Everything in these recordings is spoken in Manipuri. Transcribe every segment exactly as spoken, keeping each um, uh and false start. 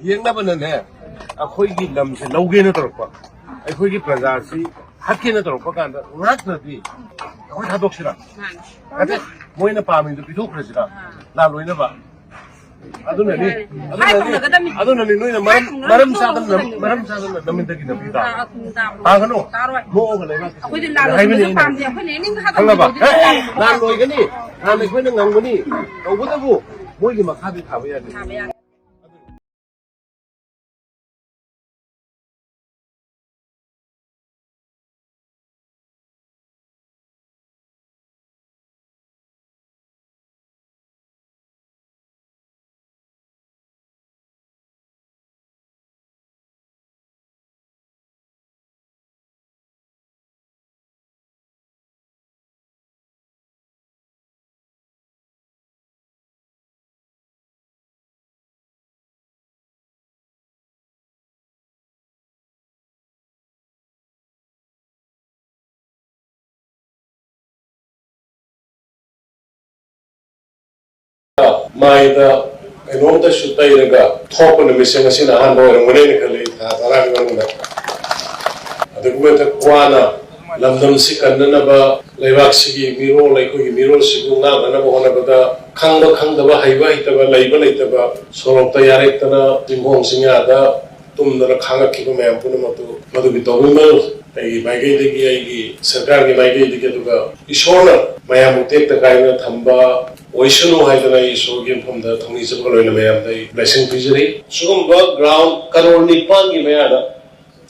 ꯌꯦꯡꯅꯕꯅꯅꯦ, ꯑꯩꯈꯣꯏꯒꯤ ꯂꯝꯁꯦ ꯂꯧꯒꯦꯅ ꯇꯧꯔꯛꯄ, ꯑꯩꯈꯣꯏꯒꯤ ꯄ꯭ꯔꯖꯥꯁꯤ ꯍꯥꯠꯀꯦꯅ ꯇꯧꯔꯛꯄ ꯀꯥꯟꯗ ꯉꯥꯛꯇ꯭ꯔꯗꯤ ꯑꯩꯈꯣꯏ ꯊꯥꯗꯣꯛꯁꯤꯔꯥ? ꯃꯥꯅꯤ꯫ ꯅꯠꯇꯦ, ꯃꯣꯏꯅ ꯄꯥꯝꯃꯤꯗꯣ ꯄꯤꯊꯣꯛꯈ꯭ꯔꯁꯤꯔꯥ? ꯑꯥ꯫ ꯂꯥꯜꯂꯣꯏꯅꯕ꯫ ꯑꯗꯨꯅꯅꯤ, ꯍꯥꯏ ꯑꯗꯨꯅꯅꯤ, ꯈꯨꯝꯅꯒꯗꯕꯅꯤ꯫ ꯑꯗꯨꯅꯅꯤ ꯅꯣꯏꯅ ꯍꯥꯏ ꯃꯔꯝ, ꯈꯨꯝꯅꯒꯗꯕꯅꯤ꯫ ꯃꯔꯝ ꯆꯥꯗꯅ, ꯃꯔꯝ ꯆꯥꯗꯅ ꯅꯃꯤꯟꯗꯒꯤ ꯅꯄꯤ ꯇꯥꯕ꯫ ꯑꯥ, ꯈꯨꯝ ꯇꯥꯕ꯫ ꯇꯥꯒꯅꯨ꯫ ꯇꯥꯔꯣꯏ꯫ ꯅꯣꯛꯑꯒ ꯂꯩꯕ꯫ ꯑꯩꯈꯣꯏꯗꯤ ꯂꯥꯜꯂꯣꯏꯕꯁꯨ ꯍꯥꯏꯕꯅꯤ꯫ ꯄꯥꯝꯗꯦ꯫ ꯑꯩꯈꯣꯏꯅ ꯌꯥꯅꯤꯡꯕ ꯍꯥꯏꯕ ꯈꯪꯉꯕ? ꯇꯧꯕꯗꯨꯗꯤ ꯑꯦ, ꯂꯥꯜꯂꯣꯏꯕ꯫ ꯂꯥꯜꯂꯣꯏꯒꯅꯤ꯫ ꯅꯍꯥꯟ ꯑꯩꯈꯣꯏꯅ ꯉꯝꯒꯅꯤ꯫ ꯇꯧꯕꯇꯕꯨ ꯃꯣꯏꯒꯤ ꯃꯈꯥꯗꯤ ꯊꯥꯕ ꯌꯥꯗꯦ꯫ ꯊꯥꯕ ꯌꯥꯗꯦ꯫ ꯃꯥꯏꯗ ꯀꯩꯅꯣꯝꯇꯁꯨ ꯇꯩꯔꯒ ꯊꯣꯛꯄ ꯅꯨꯃꯤꯠꯁꯦ ꯉꯁꯤꯅ ꯑꯍꯥꯟꯕ ꯑꯣꯏꯔꯝꯒꯅꯦꯅ ꯈꯜꯂꯤ, ꯊꯥ ꯇꯔꯥꯒꯤ ꯃꯅꯨꯡꯗ꯫ ꯑꯗꯨꯒꯨꯝꯕ ꯃꯊꯛ ꯋꯥꯅ ꯂꯝꯗꯝꯁꯤ ꯀꯟꯅꯅꯕ, ꯂꯩꯕꯥꯛꯁꯤꯒꯤ ꯃꯤꯔꯣꯜ, ꯑꯩꯈꯣꯏꯒꯤ ꯃꯤꯔꯣꯜꯁꯤꯕꯨ ꯉꯥꯛꯅꯅꯕ ꯍꯣꯠꯅꯕꯗ ꯈꯪꯕ ꯈꯪꯗꯕ, ꯍꯩꯕ ꯍꯩꯇꯕ, ꯂꯩꯕ ꯂꯩꯇꯕ ꯁꯣꯔꯣꯛꯇ ꯌꯥꯔꯦꯛꯇꯅ, ꯆꯤꯡꯈꯣꯡ ꯆꯤꯡꯌꯥꯗ ꯇꯨꯝꯗꯅ ꯈꯥꯡꯉꯛꯈꯤꯕ ꯃꯌꯥꯝ ꯄꯨꯝꯅꯃꯛꯇꯨ ꯃꯗꯨꯒꯤ ꯇꯧꯕꯤꯃꯜ ꯑꯩꯒꯤ ꯃꯥꯏꯀꯩꯗꯒꯤ, ꯑꯩꯒꯤ ꯁꯔꯀꯥꯔꯒꯤ ꯃꯥꯏꯀꯩꯗꯒꯤ, ꯑꯗꯨꯒ ꯏꯁꯣꯔꯅ ꯃꯌꯥꯝꯕꯨ ꯇꯦꯛꯇ ꯀꯥꯏꯗꯅ ꯊꯝꯕ ꯑꯣꯏꯁꯅꯨ ꯍꯥꯏꯗꯅ ꯑꯩ ꯏꯁꯣꯔꯒꯤ ꯃꯐꯝꯗ ꯊꯧꯅꯤꯖꯕꯒ ꯂꯣꯏꯅ ꯃꯌꯥꯝꯗ ꯑꯩ blessing ꯄꯤꯖꯔꯤ꯫ ꯁꯤꯒꯨꯝꯕ ground ꯀꯔꯣꯔ ꯅꯤꯄꯥꯟꯒꯤ ꯃꯌꯥꯗ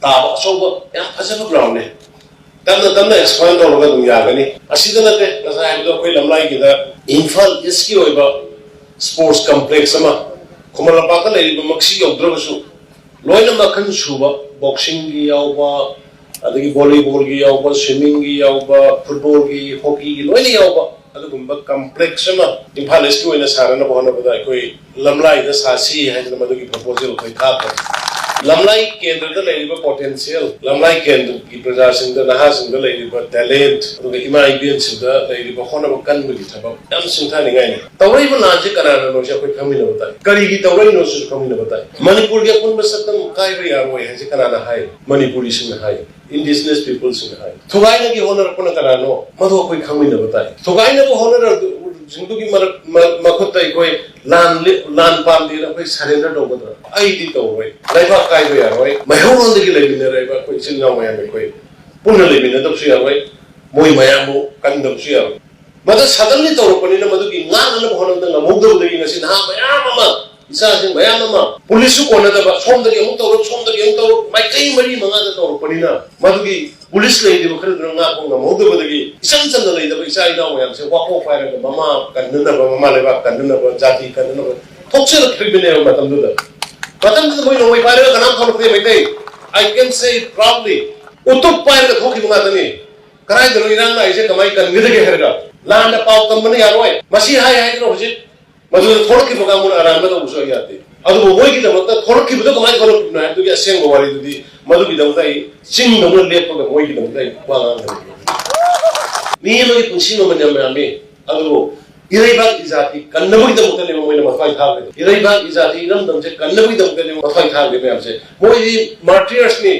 ꯇꯥꯕ ꯑꯆꯧꯕ ꯌꯥꯝ ꯐꯖꯕ groundꯅꯤ꯫ ꯇꯞꯅ ꯇꯞꯅ expand ꯇꯧꯔꯒ ꯑꯗꯨꯝ ꯌꯥꯒꯅꯤ꯫ ꯑꯁꯤꯗ ꯅꯠꯇꯦ, ꯉꯁꯥꯏ ꯍꯥꯏꯕꯗꯣ ꯑꯩꯈꯣꯏ ꯂꯝꯂꯥꯏꯒꯤꯗ ꯏꯝꯐꯥꯜ ꯏꯁꯀꯤ ꯑꯣꯏꯕ sports complex ꯑꯃ, ꯈꯨꯃꯟ ꯂꯝꯄꯥꯛꯇ ꯂꯩꯔꯤꯕꯃꯛꯁꯤ ꯌꯧꯗ꯭ꯔꯒꯁꯨ, ꯂꯣꯏꯅ ꯃꯈꯜ ꯁꯨꯕ, boxingꯒꯤ ꯌꯥꯎꯕ, ꯑꯗꯒꯤ volleyballꯒꯤ ꯌꯥꯎꯕ, swimmingꯒꯤ ꯌꯥꯎꯕ, footballꯒꯤ, hockeyꯒꯤ ꯂꯣꯏꯅ ꯌꯥꯎꯕ ꯑꯗꯨꯒꯨꯝꯕ complex ꯑꯃ ꯏꯝꯐꯥꯜ ꯏꯁꯀꯤ ꯑꯣꯏꯅ ꯁꯥꯅꯅꯕ ꯍꯣꯠꯅꯕꯗ ꯑꯩꯈꯣꯏ ꯂꯝꯂꯥꯏꯗ ꯁꯥꯁꯤ ꯍꯥꯏꯗꯅ ꯃꯗꯨꯒꯤ proposal ꯑꯩꯈꯣꯏ ꯊꯥꯈ꯭ꯔꯦ꯫ ꯂꯝꯂꯥꯏ ꯀꯦꯟꯗ꯭ꯔꯗ ꯂꯩꯔꯤꯕ ꯄꯣꯇꯦꯟꯁꯤꯌꯦꯜ, ꯂꯝꯂꯥꯏ ꯀꯦꯟꯗ꯭ꯔꯒꯤ ꯄ꯭ꯔꯖꯥꯁꯤꯡꯗ, ꯅꯍꯥꯁꯤꯡꯗ ꯂꯩꯔꯤꯕ ꯇꯦꯂꯦꯟꯠ, ꯑꯗꯨꯒ ꯏꯃꯥ ꯏꯕꯦꯟꯁꯤꯡꯗ ꯂꯩꯔꯤꯕ ꯍꯣꯠꯅꯕ ꯀꯟꯕꯒꯤ ꯊꯕꯛ ꯌꯥꯝ ꯁꯤꯡꯊꯥꯅꯤꯡꯉꯥꯏꯅꯤ꯫ ꯇꯧꯔꯛꯏꯕ ꯂꯥꯟꯁꯤ ꯀꯅꯥꯅꯅꯣꯁꯤ ꯑꯩꯈꯣꯏ ꯈꯪꯃꯤꯟꯅꯕ ꯇꯥꯏ꯫ ꯀꯔꯤꯒꯤ ꯇꯧꯔꯛꯏꯅꯣꯁꯤꯁꯨ ꯈꯪꯃꯤꯟꯅꯕ ꯇꯥꯏ꯫ ꯃꯅꯤꯄꯨꯔꯒꯤ ꯑꯄꯨꯟꯕ ꯁꯛꯇꯝ ꯀꯥꯏꯕ ꯌꯥꯔꯣꯏ ꯍꯥꯏꯁꯤ ꯀꯅꯥꯅ ꯍꯥꯏ? ꯃꯅꯤꯄꯨꯔꯤꯁꯤꯡꯅ ꯍꯥꯏ꯫ ꯏꯟꯗꯤꯖꯤꯅꯁ ꯄꯤꯄꯜꯁꯤꯡꯅ ꯍꯥꯏ꯫ ꯊꯨꯒꯥꯏꯅꯒꯤ ꯍꯣꯠꯅꯔꯛꯄꯅ ꯀꯅꯥꯅꯣ? ꯃꯗꯨ ꯑꯩꯈꯣꯏ ꯈꯪꯃꯤꯟꯅꯕ ꯇꯥꯏ꯫ ꯊꯨꯒꯥꯏꯅꯕ ꯍꯣꯠꯅꯔꯛꯄꯁꯤꯡꯗꯨꯒꯤ ꯃꯔꯛ-, ꯃ-, ꯃꯈꯨꯠꯇ ꯑꯩꯈꯣꯏ ꯂꯥꯟ ꯂꯦ-, ꯂꯥꯟ ꯄꯥꯝꯗꯦꯅ ꯑꯩꯈꯣꯏ ꯁꯔꯦꯟꯗꯔ ꯇꯧꯒꯗ꯭ꯔꯥ? ꯑꯩꯗꯤ ꯇꯧꯔꯣꯏ꯫ ꯂꯩꯕꯥꯛ ꯀꯥꯏꯕ ꯌꯥꯔꯣꯏ꯫ ꯃꯩꯍꯧꯔꯣꯟꯗꯒꯤ ꯂꯩꯃꯤꯟꯅꯔꯛꯏꯕ ꯑꯩꯈꯣꯏ ꯏꯆꯤꯜ ꯏꯅꯥꯎ ꯃꯌꯥꯝ ꯑꯩꯈꯣꯏ ꯄꯨꯟꯅ ꯂꯩꯃꯤꯟꯅꯗꯕꯁꯨ ꯌꯥꯔꯣꯏ꯫ ꯃꯣꯏ ꯃꯌꯥꯝꯕꯨ ꯀꯟꯗꯕꯁꯨ ꯌꯥꯔꯣꯏ꯫ ꯃꯗꯨ ꯁꯗꯟꯂꯤ ꯇꯧꯔꯛꯄꯅꯤꯅ ꯃꯗꯨꯒꯤ ꯉꯥꯛꯅꯅꯕ ꯍꯣꯠꯅꯕꯗ ꯉꯝꯍꯧꯗꯕꯗꯒꯤ ꯉꯁꯤ ꯅꯍꯥ ꯃꯌꯥꯝ ꯑꯃ, ꯏꯆꯥꯁꯤꯡ ꯃꯌꯥꯝ ꯑꯃ, ꯄꯨꯂꯤꯁꯁꯨ ꯀꯣꯟꯅꯗꯕ, ꯁꯣꯝꯗꯒꯤ ꯑꯃꯨꯛ ꯇꯧꯔꯛ, ꯁꯣꯝꯗꯒꯤ ꯑꯃꯨꯛ ꯇꯧꯔꯛ, ꯃꯥꯏꯀꯩ ꯃꯔꯤ ꯃꯉꯥꯗ ꯇꯧꯔꯛꯄꯅꯤꯅ ꯃꯗꯨꯒꯤ ꯄꯨꯂꯤꯁ ꯂꯩꯔꯤꯕ ꯈꯔꯗꯨꯅ ꯉꯥꯛꯄ ꯉꯝꯍꯧꯗꯕꯗꯒꯤ ꯏꯆꯝ ꯆꯝꯅ ꯂꯩꯇꯕ ꯏꯆꯥ ꯏꯅꯥꯎ ꯃꯌꯥꯝꯁꯦ ꯋꯥꯀꯣꯛ ꯄꯥꯏꯔꯒ ꯃꯃꯥ ꯀꯟꯅꯅꯕ, ꯃꯃꯥ ꯂꯩꯕꯥꯛ ꯀꯟꯅꯅꯕ, ꯖꯥꯇꯤ ꯀꯟꯅꯅꯕ ꯊꯣꯛꯆꯔꯛꯈ꯭ꯔꯤꯕꯅꯦꯕ ꯃꯇꯝꯗꯨꯗ꯫ ꯃꯇꯝꯗꯨꯗ ꯃꯣꯏ ꯅꯣꯡꯃꯩ ꯄꯥꯏꯔꯒ ꯀꯅꯥꯝ ꯊꯣꯛꯂꯛꯇꯦ Meitei. I can say proudly, ꯎꯇꯨꯞ ꯄꯥꯏꯔꯒ ꯊꯣꯛꯈꯤꯕ ꯉꯥꯛꯇꯅꯤ꯫ ꯀꯗꯥꯏꯗꯅꯣ ꯏꯔꯥꯡ ꯂꯥꯛꯏꯁꯦ, ꯀꯃꯥꯏꯅ ꯀꯟꯒꯗꯒꯦ ꯍꯥꯏꯔꯒ ꯂꯥꯟꯗ ꯄꯥꯎ ꯇꯝꯕꯅ ꯌꯥꯔꯣꯏ꯫ ꯃꯁꯤ ꯍꯥꯏ ꯍꯥꯏꯗꯅ ꯍꯧꯖꯤꯛ ꯃꯗꯨꯗ ꯊꯣꯛꯂꯛꯈꯤꯕ ꯀꯥꯡꯕꯨꯅ ꯑꯔꯥꯟꯕ ꯇꯧꯕꯁꯨ ꯑꯩ ꯌꯥꯗꯦ꯫ ꯑꯗꯨꯕꯨ ꯃꯣꯏꯒꯤꯗꯃꯛꯇ ꯊꯣꯛꯂꯛꯈꯤꯕꯗꯣ ꯀꯃꯥꯏꯅ ꯊꯣꯛꯂꯛꯈꯤꯕꯅꯣ ꯍꯥꯏꯕꯗꯨꯒꯤ ꯑꯁꯦꯡꯕ ꯋꯥꯔꯤꯗꯨꯗꯤ ꯃꯗꯨꯒꯤꯗꯃꯛꯇ ꯑꯩ ꯆꯤꯡꯗꯧꯅ ꯂꯦꯞꯄꯒ ꯃꯣꯏꯒꯤꯗꯃꯛꯇ ꯑꯩ ꯋꯥ ꯉꯥꯡꯒꯅꯤ꯫ ꯃꯤ ꯑꯃꯒꯤ ꯄꯨꯟꯁꯤ ꯃꯃꯜ ꯌꯥꯝ ꯌꯥꯝꯃꯤ꯫ ꯑꯗꯨꯕꯨ ꯏꯔꯩꯕꯥꯛ ꯏꯖꯥꯇꯤ ꯀꯟꯅꯕꯒꯤꯗꯃꯛꯇꯅꯦꯕ ꯃꯣꯏꯅ ꯃꯊ꯭ꯋꯥꯏ ꯊꯥꯈ꯭ꯔꯤꯗꯣ꯫ ꯏꯔꯩꯕꯥꯛ ꯏꯖꯥꯇꯤ ꯏꯔꯝꯗꯝꯁꯦ ꯀꯟꯅꯕꯒꯤꯗꯃꯛꯇꯅꯦꯕ ꯃꯊ꯭ꯋꯥꯏ ꯊꯥꯈ꯭ꯔꯤ ꯃꯌꯥꯝꯁꯦ꯫ ꯃꯣꯏꯗꯤ ꯃꯥꯔꯇꯤꯌꯔꯁꯅꯤ꯫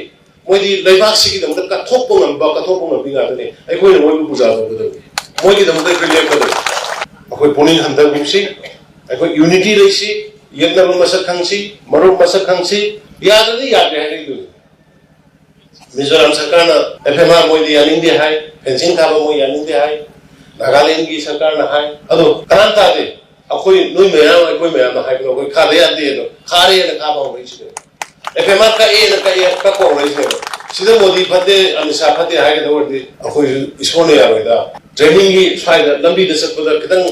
ꯃꯣꯏꯗꯤ ꯂꯩꯕꯥꯛꯁꯤꯒꯤꯗꯃꯛꯇ ꯀꯠꯊꯣꯛꯄ ꯉꯝꯕ, ꯀꯠꯊꯣꯛꯄ ꯉꯝꯕꯤ ꯉꯥꯛꯇꯅꯤ꯫ ꯑꯩꯈꯣꯏꯅ ꯃꯣꯏꯕꯨ ꯄꯨꯖꯥ ꯇꯧꯒꯗꯕꯅꯤ꯫ ꯃꯣꯏꯒꯤꯗꯃꯛꯇ ꯑꯩꯈꯣꯏ ꯂꯦꯞꯀꯗꯕꯅꯤ꯫ ꯑꯩꯈꯣꯏ ꯄꯨꯛꯅꯤꯡ ꯍꯟꯊꯕꯤꯁꯤ, ꯑꯩꯈꯣꯏ ꯌꯨꯅꯤꯇꯤ ꯂꯩꯁꯤ, ꯌꯦꯛꯅꯕ ꯃꯁꯛ ꯈꯪꯁꯤ, ꯃꯔꯨꯞ ꯃꯁꯛ ꯈꯪꯁꯤ, ꯌꯥꯗ꯭ꯔꯗꯤ ꯌꯥꯗ꯭ꯔꯦ ꯍꯥꯏꯅꯩꯗꯨꯅꯤ꯫ ꯃꯤꯖꯣꯔꯥꯝ ꯁꯔꯀꯥꯔꯅ ꯑꯦꯐ ꯑꯦꯝ ꯑꯥꯔ ꯃꯣꯏꯗꯤ ꯌꯥꯅꯤꯡꯗꯦ ꯍꯥꯏ, ꯐꯦꯟꯁꯤꯡ ꯊꯥꯕ ꯃꯣꯏ ꯌꯥꯅꯤꯡꯗꯦ ꯍꯥꯏ, ꯅꯥꯒꯥꯂꯦꯟꯒꯤ ꯁꯔꯀꯥꯔꯅ ꯍꯥꯏ, ꯑꯗꯣ ꯀꯅꯥꯝ ꯇꯥꯗꯦ꯫ ꯑꯩꯈꯣꯏ ꯅꯣꯏ ꯃꯌꯥꯝ, ꯑꯩꯈꯣꯏ ꯃꯌꯥꯝꯅ ꯍꯥꯏꯕꯗꯣ ꯑꯩꯈꯣꯏ ꯈꯥꯗ ꯌꯥꯗꯦ ꯑꯗꯣ, ꯈꯥꯔꯦꯅ ꯈꯥꯕ ꯍꯧꯔꯛꯏꯁꯤꯅꯦ꯫ ꯑꯦꯐ ꯑꯦꯝ ꯑꯥꯔ ꯀꯛꯑꯦꯅ ꯀꯛꯑꯦ, ꯀꯛꯄ ꯍꯧꯔꯛꯏꯁꯤꯅꯦꯕ꯫ ꯁꯤꯗ ꯃꯣꯗꯤ ꯐꯠꯇꯦ, ꯑꯃꯤꯠ ꯁꯥꯍ ꯐꯠꯇꯦ ꯍꯥꯏꯒꯗꯕ ꯑꯣꯏꯔꯗꯤ ꯑꯩꯈꯣꯏꯁꯨ ꯏꯁꯣꯔꯅ ꯌꯥꯔꯣꯏꯗ꯫ ꯇ꯭ꯔꯦꯅꯤꯡꯒꯤ ꯁ꯭ꯋꯥꯏꯗ ꯂꯝꯕꯤꯗ ꯆꯠꯄꯗ ꯈꯤꯇꯪ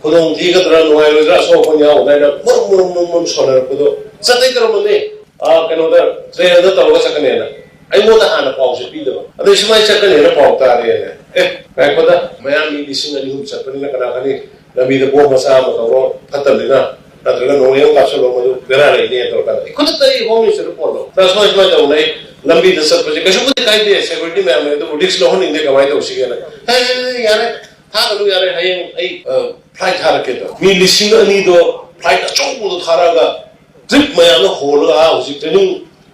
ꯈꯨꯗꯣꯡ ꯊꯤꯒꯗ꯭ꯔꯥ, ꯅꯨꯡꯉꯥꯏꯔꯣꯏꯗ꯭ꯔꯥ, ꯑꯁꯣꯛ ꯑꯄꯟ ꯌꯥꯎꯒꯗ꯭ꯔꯥ ꯍꯥꯏꯅ ꯃꯨꯔꯨꯝ ꯃꯨꯔꯨꯝ ꯃꯨꯔꯨꯝ ꯃꯨꯔꯨꯝ ꯁꯣꯟꯅꯔꯛꯄꯗꯣ ꯆꯠꯇꯩ ꯇꯧꯔꯝꯕꯅꯦ꯫ ꯑꯥ, ꯀꯩꯅꯣꯗ, ꯇ꯭ꯔꯦꯟꯗ ꯇꯧꯔꯒ ꯆꯠꯀꯅꯦꯅ ꯑꯩꯉꯣꯟꯗ ꯍꯥꯟꯅ ꯄꯥꯎꯁꯦ ꯄꯤꯗꯕ꯫ ꯑꯗꯩ ꯁꯨꯃꯥꯏꯅ ꯆꯠꯀꯅꯦꯅ ꯄꯥꯎ ꯇꯥꯔꯦꯅ, ꯑꯦ, ꯉꯥꯏꯈꯣꯗ, ꯃꯌꯥꯝ ꯃꯤ ꯂꯤꯁꯤꯡ ꯑꯅꯤ ꯑꯍꯨꯝ ꯆꯠꯄꯅꯤꯅ ꯀꯅꯥ ꯈꯪꯅꯤ, ꯂꯝꯕꯤꯗ ꯕꯣꯝ ꯃꯆꯥ ꯑꯃ ꯇꯧꯔꯣ, ꯐꯠꯇꯕꯅꯤꯅ ꯅꯠꯇ꯭ꯔꯒ ꯅꯣꯡꯃꯩ ꯑꯃ ꯀꯥꯞꯁꯤꯜꯂꯣ, ꯃꯗꯨ ꯕꯦꯔꯥ ꯂꯩꯅꯤ ꯍꯥꯏꯅ ꯇꯧꯔꯀꯥꯟꯗ ꯑꯩ ꯈꯨꯗꯛꯇ ꯑꯩ ꯍꯣꯝ ꯃꯤꯅꯤꯁꯇꯔꯗ ꯐꯣꯟ ꯇꯧ, "ꯁꯨꯃꯥꯏ ꯁꯨꯃꯥꯏꯅ ꯇꯧꯅ ꯑꯩ ꯂꯝꯕꯤꯗ ꯆꯠꯄꯁꯦ ꯀꯩꯁꯨꯕꯨꯗꯤ ꯀꯥꯏꯗꯦ, ꯁꯦꯀ꯭ꯌꯨꯔꯤꯇꯤ ꯃꯌꯥꯝ ꯂꯩ, ꯑꯗꯨꯕꯨ ꯔꯤꯛꯁ ꯂꯧꯍꯟꯅꯤꯡꯗꯦ, ꯀꯃꯥꯏꯅ ꯇꯧꯁꯤꯒꯦꯅ?" "ꯍꯦ, ꯍꯦ, ꯍꯦ, ꯌꯥꯔꯦ, ꯊꯥꯒꯅꯨ, ꯌꯥꯔꯦ, ꯍꯌꯦꯡ ꯑꯩ ꯐ꯭ꯂꯥꯏꯠ ꯊꯥꯔꯛꯀꯦ" ꯇꯧ꯫ ꯃꯤ ꯂꯤꯁꯤꯡ ꯑꯅꯤꯗꯣ ꯐ꯭ꯂꯥꯏꯠ ꯑꯆꯧꯕꯗꯣ ꯊꯥꯔꯛꯑꯒ ꯇ꯭ꯔꯤꯞ ꯃꯌꯥꯝꯗꯣ ꯍꯣꯜꯂꯒ ꯑꯥ ꯍꯧꯖꯤꯛ ꯇ꯭ꯔꯦꯅꯤꯡ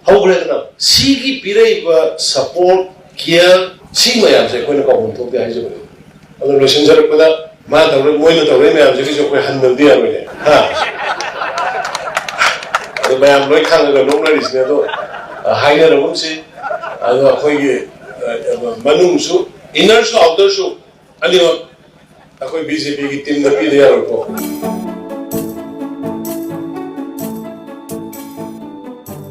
ꯍꯧꯈ꯭ꯔꯦꯗꯅ꯫ ꯁꯤꯒꯤ ꯄꯤꯔꯛꯏꯕ ꯁꯄꯣꯔꯠ, ꯀꯤꯌꯔ, ꯁꯤ ꯃꯌꯥꯝꯁꯦ ꯑꯩꯈꯣꯏꯅ ꯀꯥꯎꯐꯝ ꯊꯣꯛꯇꯦ ꯍꯥꯏꯖꯕꯅꯤ꯫ ꯑꯗꯣ ꯂꯣꯏꯁꯤꯟꯖꯔꯛꯄꯗ ꯃꯥꯅ ꯇꯧꯔ, ꯃꯣꯏꯅ ꯇꯧꯔꯛꯏ ꯃꯌꯥꯝꯁꯤꯒꯤꯁꯨ ꯑꯩꯈꯣꯏ ꯍꯟꯗꯕꯗꯤ ꯌꯥꯔꯣꯏꯅꯦ, ꯍꯥ? ꯑꯗꯣ ꯃꯌꯥꯝ ꯂꯣꯏ ꯈꯪꯉꯒ ꯅꯣꯛꯅꯔꯤꯁꯤꯅꯦ꯫ ꯑꯗꯣ, ꯑ, ꯍꯥꯏꯅꯔꯒꯨꯝꯁꯤ꯫ ꯑꯗꯣ ꯑꯩꯈꯣꯏꯒꯤ, ꯑ, ꯃꯅꯨꯡꯁꯨ, ꯏꯟꯅꯔꯁꯨ ꯑꯥꯎꯇꯔꯁꯨ ꯑꯅꯤꯃꯛ ꯑꯩꯈꯣꯏ ꯕꯤ ꯖꯦ ꯄꯤꯒꯤ ꯇꯤꯝꯗ ꯄꯤꯗ ꯌꯥꯔꯣꯏꯀꯣ꯫